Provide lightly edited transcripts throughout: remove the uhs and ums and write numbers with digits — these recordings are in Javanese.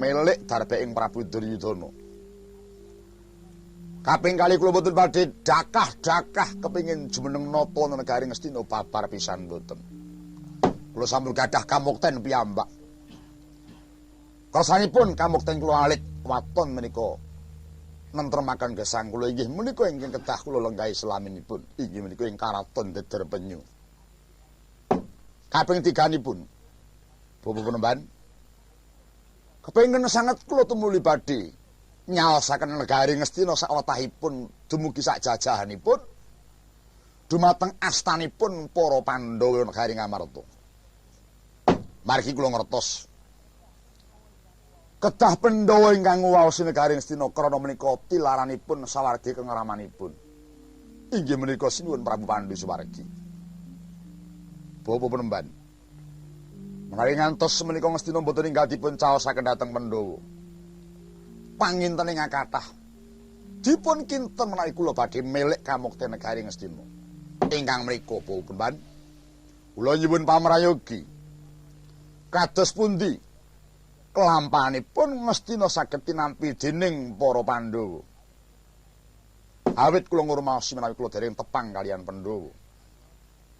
Milik darbe ing Prabu Duryudana. Kaping kali kula mboten badhe dakah-dakah kepingin jumeneng nata negari Ngastina babar pisan mboten. Kula sampun gadah kamukten piyambak. Kersanipun kamukten kula alit waton menika nentremaken gesang kula inggih menika ingkang kedah kula lenggahi selaminipun. Inggih menika ing karaton Deder Penyu. Kaping tiganipun Bapak Penemban kepengin sanget kula tumuli badhe nyaosaken negari Ngastina sawetahipun dumugi sak jajahanipun dumateng astanipun para Pandhawa negari Ngamarta. Margi kula ngertos kedah Pandhawa ingkang nguwaosi negari Ngastina krana menika tilaranipun sawargi kengeramanipun. Inggih menika sinuwun Prabu Pandu Suwargi. Bapak Penemban menawi ngantos menika Ngastina mboten inggal dipun caosaken dhateng Pandhawa. Panginten ingkang kathah dipun kinten menawi kula badhe milik kamukten negari Ngastina. Ingkang mriku Bapak Penemban kula nyuwun pamrayogi kados pundi kelampahanipun Ngastina saged tinampi dening para Pandhawa. Awit kula ngurmaosi menawi kula dereng tepang kalian Pandhawa.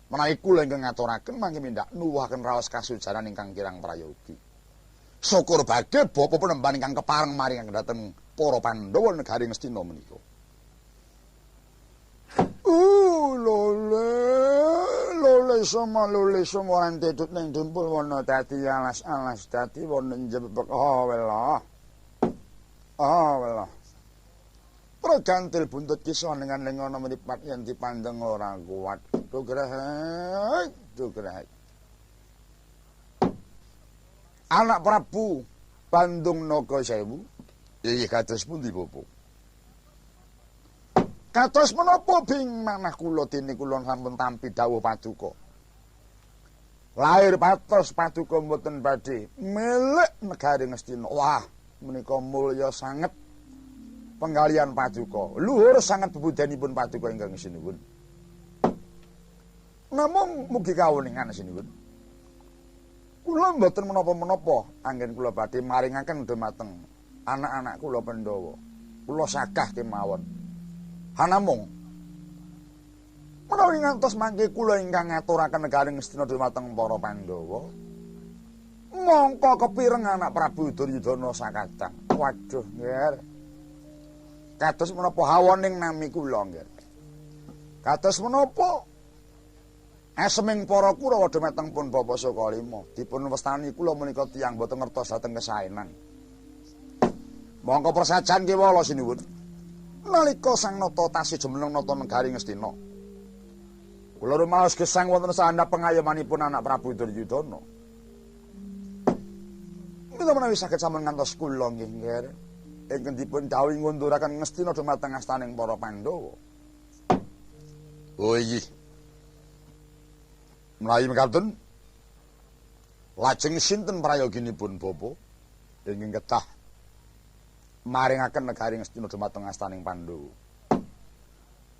Menawi kula ingkang ngaturaken mangke mindak nuwuhaken raos kasujaran ingkang kirang prayogi. Syukur badhe Bapak Penemban ingkang kepareng maringaken dhateng para Pandhawa negari Ngastina menika. Lole lole soma lole soma rantedut ning dempul wana dadi alas-alas dadi wana njebek oh welah. Oh welah. Progantil buntut kisah dengan lengono mripat yen dipandeng ora kuat. Dugrehek, dugrehek. Anak Prabu Bandung Naga Sewu inggih kados pundi Bapak? Kados menapa bing manah kula dene kula sampun tampi dawuh paduka. Lahir patos paduka mboten badhe milik negari Ngastina. Wah, menika mulya sanget penggalian paduka. Luhur sanget bebudanipun paduka ingkang sinuwun. Namung mugi kawuningan sinuwun. Kula mboten menapa-menapa anggen kula badhe maringaken dumateng anak-anak kula Pandhawa. Kula sagah kemawon. Hanamung menawi ngantos mangke kula ingkang ngaturaken negari Ngastina dumateng para Pandhawa, mongko kepireng anak Prabu Duryudana sakadang. Waduh, nggih. Kados menapa hawaning nami kula nggih. Kados menapa eseming para Kurawa dumateng pun Bapak Sukalima dipun wastani kula menika tiyang boten ngertos dhateng kesaenan. Mongko persajan kewala sinuwun. Nalika Sang Nata tasih jumeneng nata negari Ngastina, kula rumaos gesang wonten sahandap pengayomanipun anak Prabu Duryudana. Mila menawi saged sampun ngantos kula nggih nggih ingkang dipun dawuhi ngunduraken Ngastina dumateng astaning para Pandhawa. Oh iya. Menawi mekaten lajeng sinten prayoginipun Bapak ingkang kedah maringaken negari Ngastina dumateng astaning Pandhawa?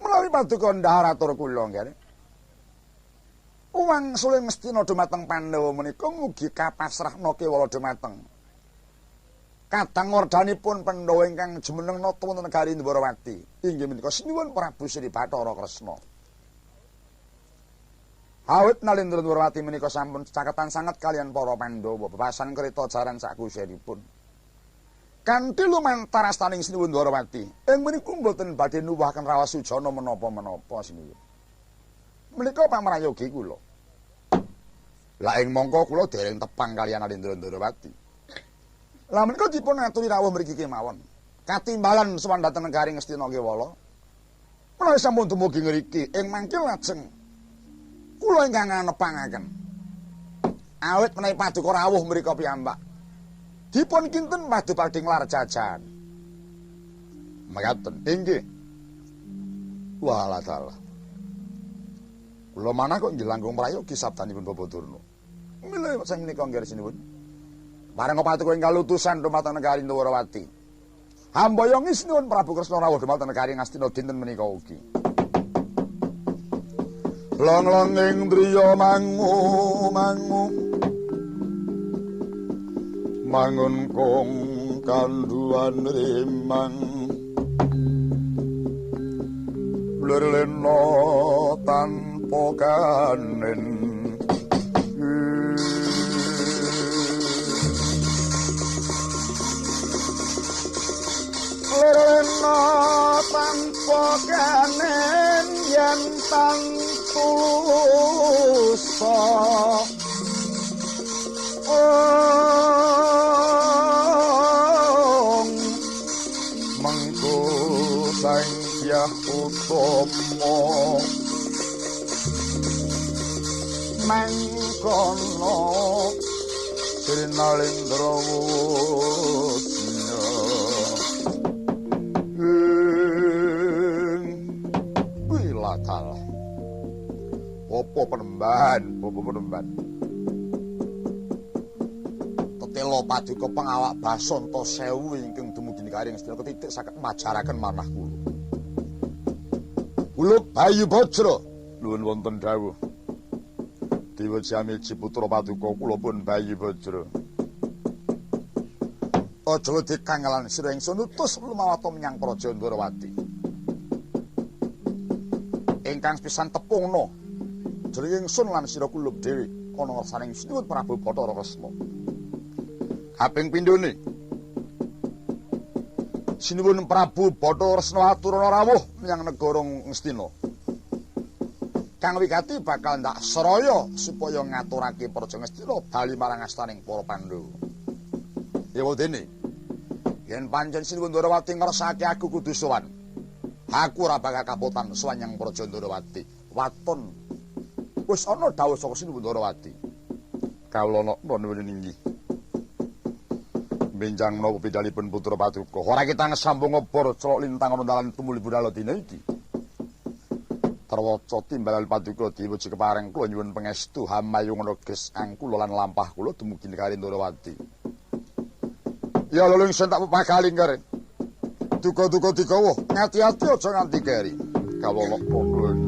Menawi paduka ndhahar atur kula nggih. Wangsul Ngastina dumateng Pandhawa menika mugi kapasrahna kewala dumateng kadang wardanipun Pandhawa ingkang jumeneng nata wonten negari Ndwarawati. Inggih menika sinuwun Prabu Sri Bathara Kresna. Awit Nalendra Ndwarawati menika sampun caketan sanget kalian para Pandhawa bebasan kereta jaran sakuseripun. Kanthi lumantar astaning Sinuwun Ndwarawati, ing mriku mboten badhe nuwuhaken raos sujana menapa-menapa sinuwun. Menika pamrayogi kula. Lah ing mangka kula dereng tepang kalian Nalendra Ndwarawati. Lah menika dipun aturi rawuh mriki kemawon. Katimbalan sowan dhateng negari Ngastina Kewala. Menawi sampun dumugi ngriki ing mangke lajeng kula ingkang nganepangaken. Awit menawi paduka rawuh mriku piyambak. Dipun kinten padu-padu nglar jajan. Mekaten inggih. Walah dalah. Kula manah kok nggih langkung prayogi sabdanipun Bapak Durna. Mila sing menika nggih sinuwun. Bareng paduka ingkang lutusan dumateng negari Ndwarawati. Hambayongi sinuwun Prabu Kresna rawuh dumateng negari Ngastina dinten menika ugi. Long-longing driya mangu mangu Mangun kong kanduan rimang lelena tanpa kanen. Lelena tanpa kanen yen tantu sa mengko Sang Hyang Utama mangkono Sri Nalendra Wudnya wilatal apa penemban apa penemban tetela paduka pengawak Basanta sewu ingkang dumugi karing sedaya ketitik saged majaraken manah kula. Kula Bayu Bajra nuwun wonten dawuh. Dewa Jamiji putra paduka kula pun Bayu Bajra. Aja wedi kangelan sira ingsun utus lumawata menyang Praja Ndrawati. Ingkang pisan tepungna jeneng ingsun lan sira kulub dhewe ana ngersaning Sinuwun Prabu Bathara Kresna. Kaping pindhone Sinuwun Prabu Bathara Kresna aturana rawuh menyang negara Ngastina. Kang wigati bakal ndak seraya supaya ngaturake Praja Ngastina bali marang astaning para Pandhawa. Ewadene yen pancen Sinuwun Ndrawati ngersake aku kudu sowan. Aku ora bakal kapotan sowan nyang Praja Ndrawati. Waton wis ana dawuh saka Sinuwun Ndrawati. Kawula nokno nuwun inggih. Benjang menapa pidalipun putra paduka. Ora kita ngesambung obor celok lintang ana dalan tumuli budal dina iki. Terwaca timbalan paduka diwuji kepareng kula nyuwun pangestu hamayung reges angkula lan lampah kula dumugi negari Ndrawati. Ya lha ingsun tak pepakali kare. Duka-duka digawa, ngati-ati aja nganti keri. Kawula nuwun.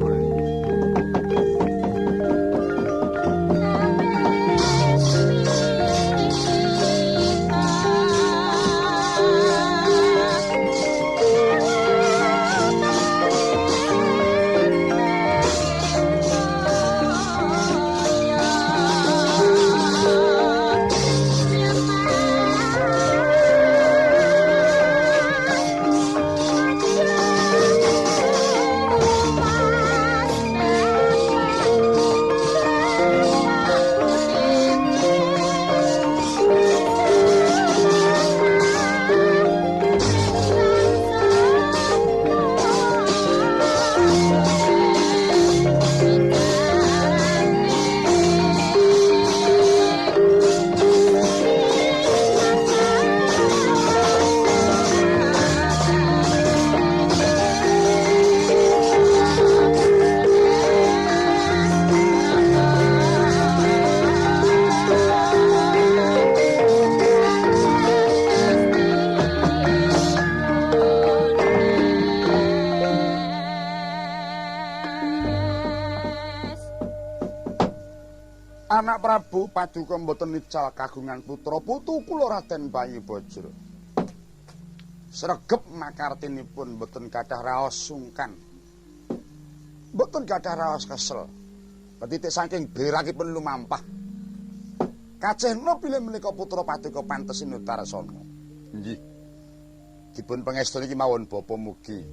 Anak Prabu paduka mboten nical kagungan putra putu kula Raden Bayu Bajra. Sregep makartinipun mboten gadah raos sungkan. Mboten gadah raos kesel. Ketitik saking berakipun lumampah. Kacehna bilih menika putra paduka pantes sinutarsana. Nggih. Dipun pangestu niki mawon bapa mugi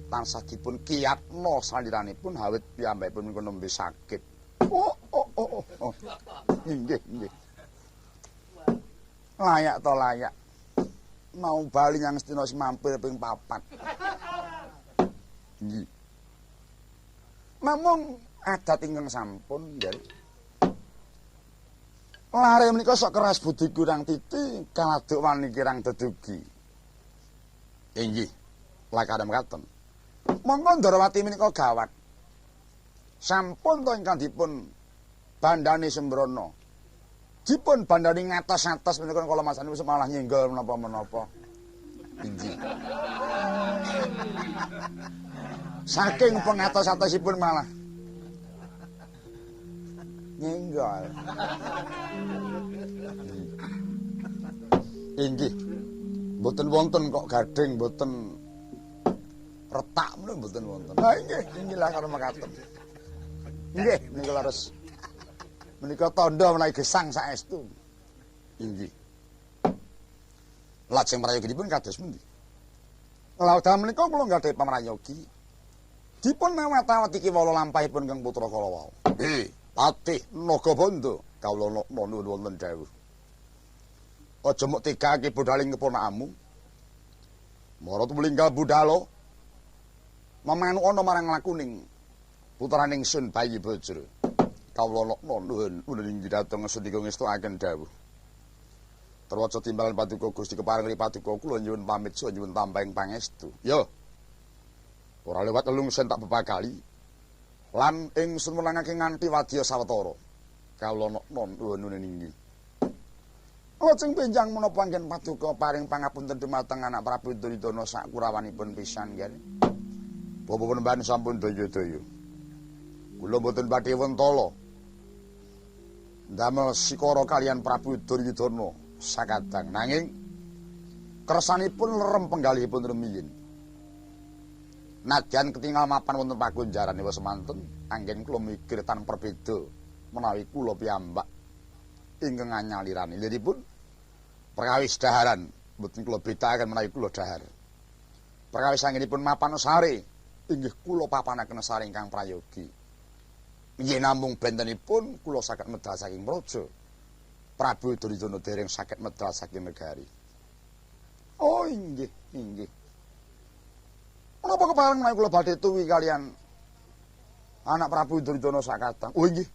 tansah dipun kiyatna saliranipun awit piyambakipun menika nembe sakit. Oh oh oh oh. Nggih, nggih. Layak to layak. Mau bali nyang Ngastina mampir ping 4. Nggih. Namung adat ingkang sampun nggih. Lare menika sok keras budi kurang titi, kaladuk wani kirang dedugi. Inggih. Lakare mekaten. Monggo Ndrawati menika gawat. Sampun to ingkang dipun bandani sembrana. Dipun bandani ngatos-atos menika kala masanipun malah nyenggol menapa-menapa. Inggih. Saking pengatos-atosipun malah nyenggol. Inggih. Mboten wonten kok gading mboten retak menika mboten wonten. Ha inggih, inggih lah karo mekaten. Nggih, menika leres. Menika tandha menawi gesang saestu. Inggih. Lajeng prayoginipun kados pundi? Lha wekdal menika kula nggadhahi pamrayogi. Dipun awat-awat iki wala lampahipun Kang Putra kala wau. Nggih, Patih Nagabandha kawula nuwun wonten dawuh. Aja mok tegake budhaling keponakamu. Mara tumlinggal budhala. Memanuk ana marang lakuning putraning Sun Bayi Bajra. Kawula nuwun inggih dhateng sendika ngestukaken dawuh. Terwaca timbalan paduka Gusti kepareng ri paduka kula nyuwun pamit saha nyuwun tambahing pangestu. Yo. Ora lewat lungsen tak bebakali. Lan ingsun menangake nganti wadya sawetara. Kawula nuwun inggih. Lajeng benjang menapa anggen paduka paring pangapunten dumateng anak Prabu Duryudana sakurawanipun pisan nggih. Bapak penemban sampun daya-daya. Kula mboten badhe wentala. Ndamel sikara kalian Prabu Duryudana sakadang nanging kersanipun lerem penggalihipun rumiyin. Nadyan ketingal mapan wonten pagunjaran ewa semanten, anggen kula mikir tan perbeda menawi kula piyambak ingkang anyalirane. Liripun perkawis daharan mboten kula bedakaken menawi kula dahar. Perkawis anggenipun mapan sare inggih kula papanaken sare ingkang prayogi. Inggih namung bentenipun kula saged medal saking praja. Prabu Duryudana dereng saged medal saking negari. Oh inggih, inggih. Menapa kepareng menawi kula badhe tuwi kalian anak Prabu Duryudana sakatang? Oh inggih.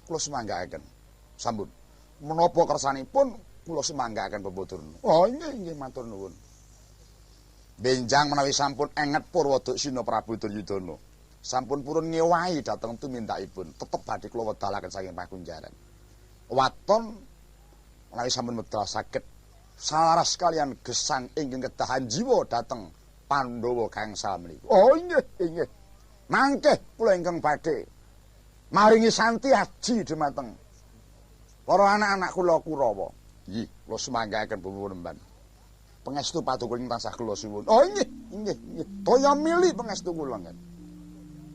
Kula semanggaaken. Sampun. Menapa kersanipun kula semanggaaken Bapak Durna. Oh inggih, inggih matur nuwun. Benjang menawi sampun enget Purwodaksina Prabu Duryudana. Sampun purun ngewahi dhateng tumindakipun, tetep badhe kula wedalaken saking pakunjaran. Waton menawi sampun medal saged salaras kalian gesang ingkang kedahan jiwa dhateng Pandhawa gangsal menika. Oh inggih, inggih. Mangke kula ingkang badhe maringi santi aji dumateng para anak-anak kula Kurawa. Nggih, kula semanggaaken Bapak Nemban. Pangestu paduka ing tansah kula suwun. Oh inggih, inggih, inggih. Toya mili pangestu kula nggih.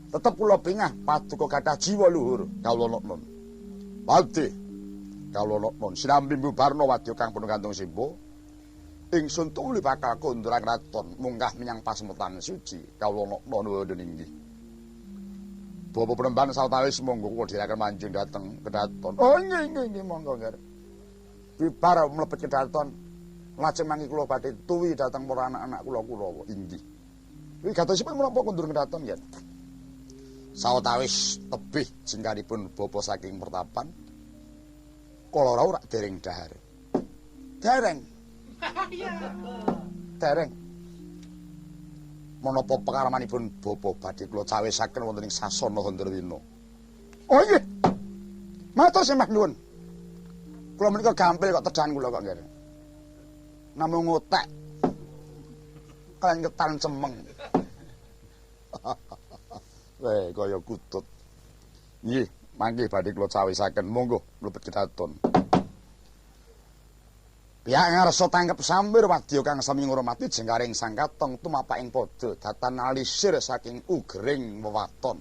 Tetep kula bingah paduka gadah jiwa luhur kawula nun. Padhe kawula nun sinambi mbubarna wadya kang pun kantung simbo. Ingsun tuli bakal kondur kraton munggah menyang pasemetan suci kawula nuwun inggih. Bapak penemban sawetawis monggo kula dherekaken manjing dhateng kedaton. Oh inggih, inggih, inggih monggo nggih. Bibar mlebet kedaton lajeng mangki kula badhe tuwi dhateng para anak-anak kula Kurawa. Inggih. Wigatosipun menapa kondur kedaton nggih? Sawetawis tebih jengkaripun bapa saking pertapan kala rawuh rak dereng dahar. Dereng. Dereng. Menapa pekaramanipun bapa badhe kula cawisaken wonten ing sasana Handrawina. Oh inggih. Matur sembah nuwun. Kula menika gampil kok tedahan kula kok nggih. Namung ngotek kalian ketan cemeng. Weh, kaya kutut. Nggih, mangke badhe kula cawisaken. Monggo mlebet kedaton. Pihak ngarsa tangkep samir wadya kang sami ngurmati jengkaring sang katong tumapak ing padha datan alisir saking ugering wewaton.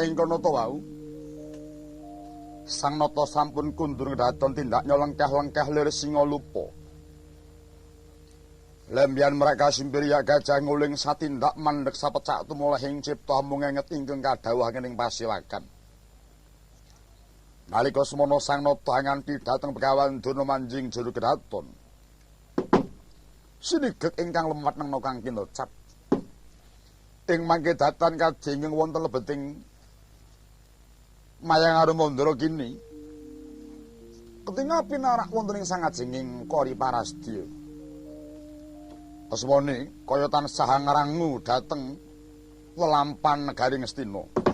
tumolehing kono to wau. Sang Nata sampun kundur ngdaton tindak nyolengkah-lengkah lir singa lupa. Lembian mereka simpir ya gajah nguling satindak mandek sapecak tumolehing cipta mung ngenget ingkang kadhawuhaken ing pasiwakan. Nalika semono Sang Nata nganti dhateng Begawan Durna manjing jero kedaton. Sinigek ingkang lemat nang kang kinocap. Ing mangke datan kajenging wonten lebeting Mayang Arumandara kini. Ketingal pinarak wonten ing sangajenging Kori Parasdya. Asmane kaya tansah ngrangu dhateng lelampan negari Ngastina.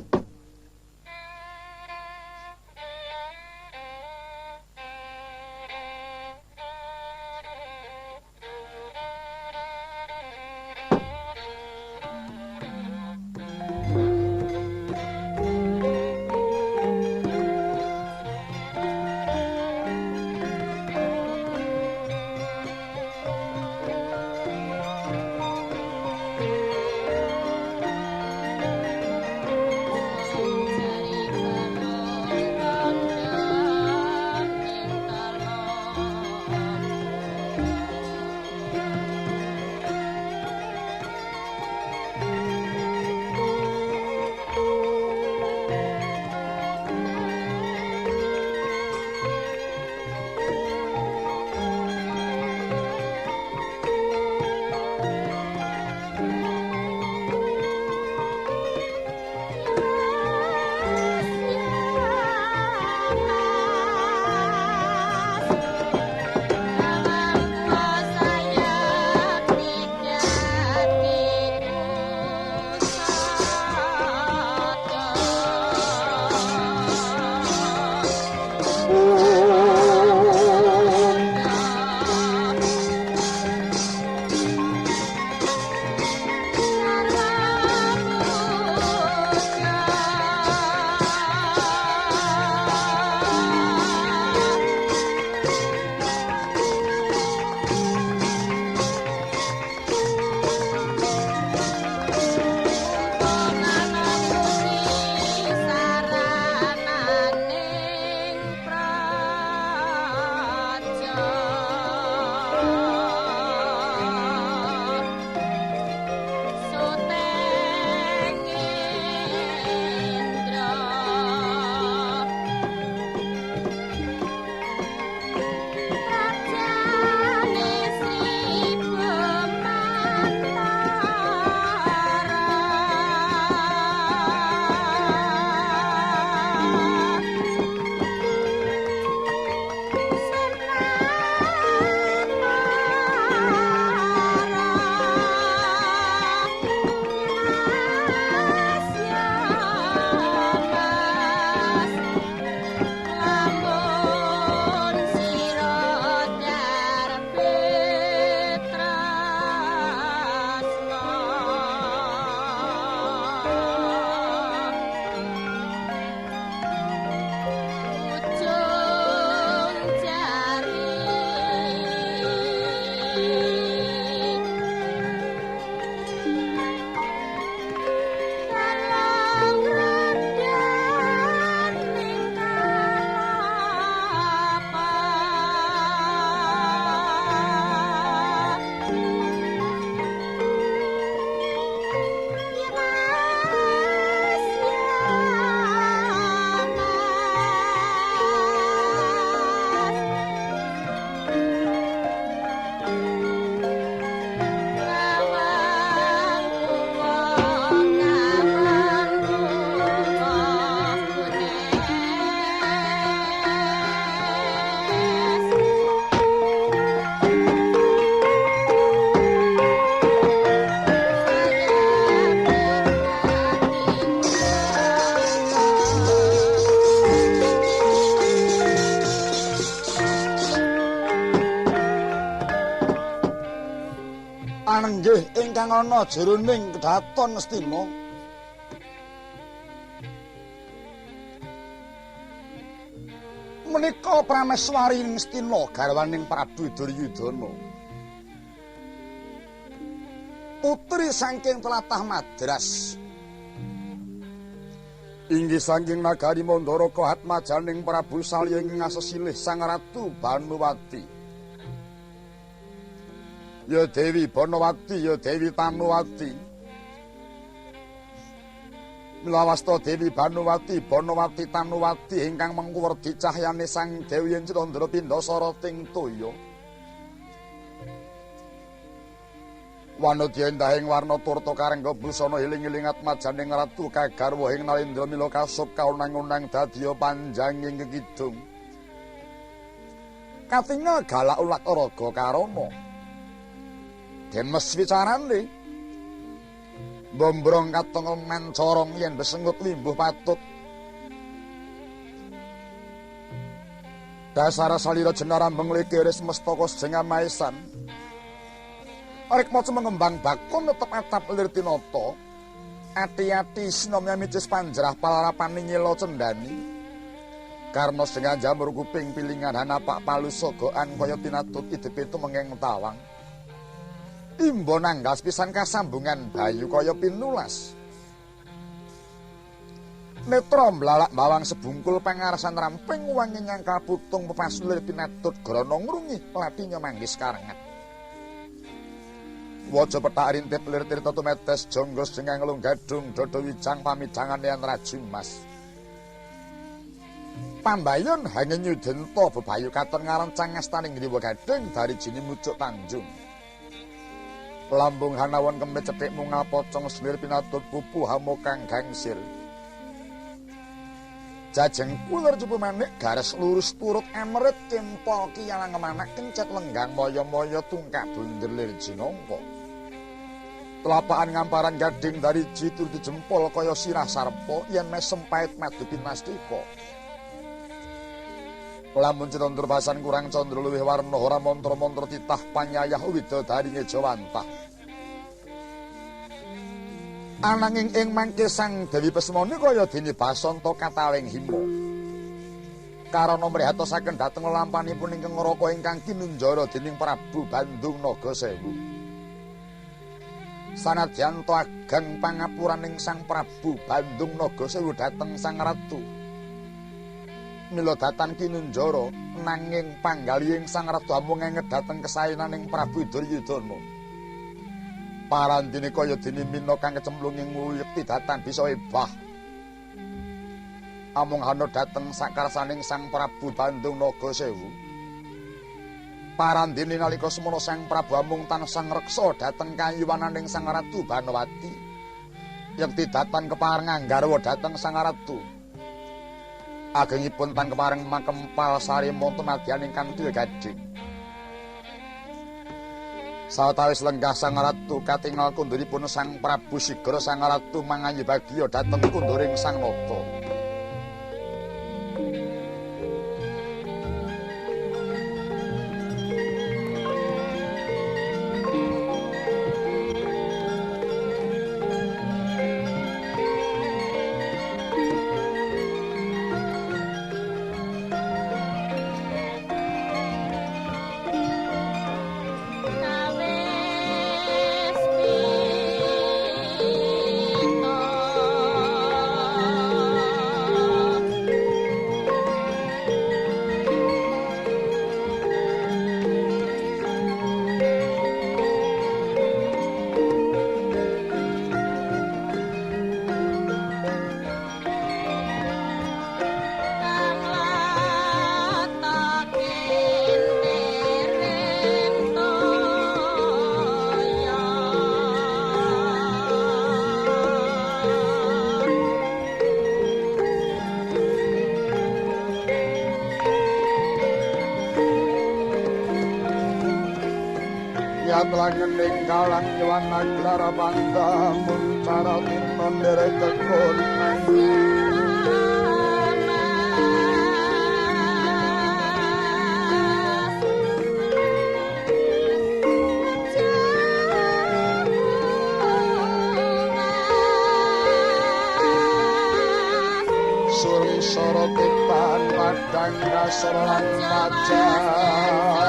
Anenggih ingkang ana jroning kedaton Ngastina. Menika Prameswari Ngastina garwaning Prabu Duryudana. Putri saking tlatah Madras. Inggih saking nagari Mandaraka atmajaning Prabu Salya ing ngasesilih Sang Ratu Banuwati. Ya Dewi Banawati, ya Dewi Tanuwati. Mlawasta Dewi Banuwati, Banawati Tanuwati ingkang mengku werdi cahyane Sang Dewi yen Candra pindha sarating toya. Wanodya endahing warna turta karengga busana iling-iling atmajaning ratu kagarwa ing Nalendra mila kasup kaunang-unang dadiya panjanging kekidung. Katingal galak ulat raga karana. Demes wicarane. Bombrong katong mancorong yen besengut limbuh patut. Dasar salira jenarambeng lekeris mestaka sejeng maesan. Rikma mengembang bakon tetep atap lir tinata. Ati-ati sinomya micis panjerah palarapane nyela cendani. Karna sengan jamur kuping pilingan hanapak palu sogokan kaya tinatut idepe tumengeng tawang. Imba nanggas pisan kasambungan bayu kaya pinulas. Netra mblalak bawang sebungkul pangarsan ramping wangi nyangkal putung pepasulir tinatut grana ngrungi latinya manggis karengat. Waja pethak rintip lir tirta tumetes jangga jengang lunggadung dada wijang pamidangane raju mas. Pambayun hanya nyudenta bebayu katon ngarancang astaning griwa gading dari jini mucuk tanjung. Lambung hanawon kemit cethik mungal pocong selir pinatut pupu hamokang gangsir. Jajeng kulur cupu manik garis lurus turut emerit kempol kiyalang manak kencet lenggang moyo-moyo tungkak bunder lir jinongko. Telapakan ngamparan gading dari jitur dijempol kaya sirah sarpo yen mesem pait madu pinastika. Lamun cetondro basan kurang condro luwih warna ora mantra-mantra titah panyayah widodari ngejawantah. Ananging ing mangke Sang Dewi Pesmoni kaya dene Basanta katawing hima. Karana mrihatosaken dhateng lelampanipun ingkang neraka ingkang kinunjara dening Prabu Bandung Naga Sewu. Sanadyan to ageng pangapuraning Sang Prabu Bandung Naga Sewu dhateng Sang Ratu. Mila datan kinunjara nanging panggalihing Sang Ratu amung ngenget dhateng kesaenaning Prabu Duryudana. Parandene kaya dene mina kang kecemplung ing wuyekti datan bisa ebah. Amung hana dhateng sakarsaning Sang Prabu Bandung Naga Sewu. Parandene nalika semono Sang Prabu amung tansah ngreksa dhateng kayuwananing Sang Ratu Banowati. Yekti datan kepareng anggarwa dhateng Sang Ratu. Agengipun tan kepareng makempal sarima tumadyaning kanthil gading. Sawetawis lenggah Sang Ratu katingal kunduripun Sang Prabu sigra Sang Ratu mangayu bagya dhateng kunduring Sang Nata. Langening kalang yuwana glara panda muncara tinon derek tekun. Suri sorotitan padang kasor lan pajang.